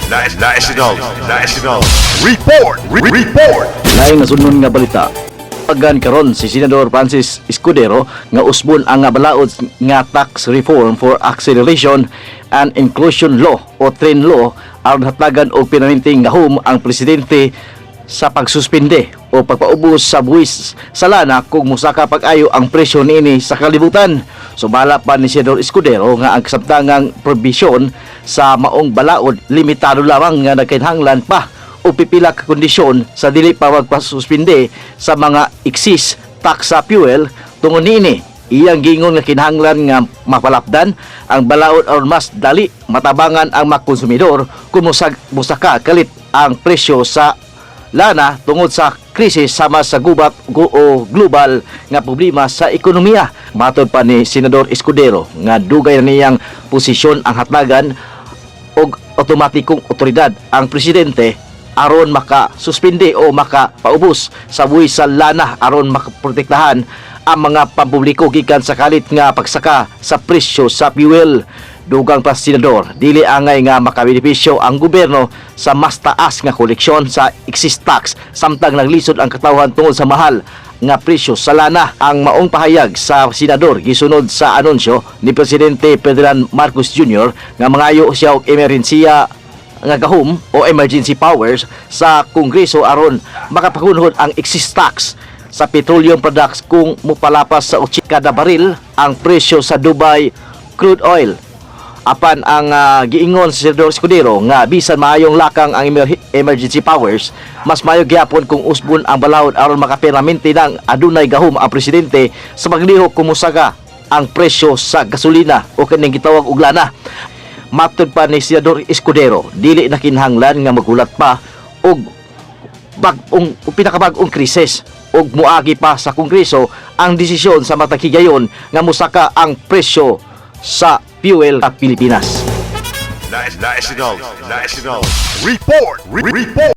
National, National Report, Report. Laing nasudnon nga balita. Pagan karon si Senador Francis Escudero nga usbon ang nga balaod nga Tax Reform for Acceleration and Inclusion Law o TRAIN Law aron hatagan og permanenteng gahom ang presidente sa pagsuspende o pagpaubos sa buwis sa lana kung musaka pag-ayo ang presyo niini sa kalibutan. Sumala pa ni Senador Escudero nga ang kasamtangang probisyon sa maong balaod limitado lamang nga nagkinahanglan pa o pipila ka kondisyon sa dili pa magpasuspende sa mga excise tax sa fuel tungod niini. Iyang giingon nga kinahanglan nga mapalapdan ang balaod aron mas dali matabangan ang mga konsumidor kung musaka kalit ang presyo sa lana tungod sa krisis sama sa gubat o global nga problema sa ekonomiya. Matod pa ni Senador Escudero nga dugay na niyang posisyon ang hatagan og otomatikong otoridad ang presidente aron maka-suspende o makapaubos sa buwis sa lana aron makaprotektahan ang mga pampubliko gikan sa kalit nga pagsaka sa presyo sa fuel. Dugang pa senador, dili angay nga makabenepisyo ang gobyerno sa mas taas nga koleksyon sa excise tax samtang naglisod ang katawhan tungod sa mahal nga presyo sa lana. Ang maong pahayag sa senador gisunod sa anunsyo ni Presidente Ferdinand Marcos Jr. nga mangayo siya og emerhensiya nga gahom o emergency powers sa Kongreso aron makapagunhod ang excise tax sa petroleum products kung mupalapas sa 8 kada baril ang presyo sa Dubai crude oil. Apan ang giingon si Senador Escudero nga bisan maayong lakang ang emergency powers, mas maayo gyapon kung usbon ang balaod aron makapermanente nang adunay gahom ang presidente sa paglihok kung mosaka ang presyo sa gasolina o kining gitawag og lana. Matod pa ni Senador Escudero, dili na kinahanglan nga magulat pa og bag-ong o pinakabag-ong krisis ug muagi pa sa Kongreso ang desisyon sa matag higayon nga musaka ang presyo sa fuel sa Pilipinas. National, National Report, Report.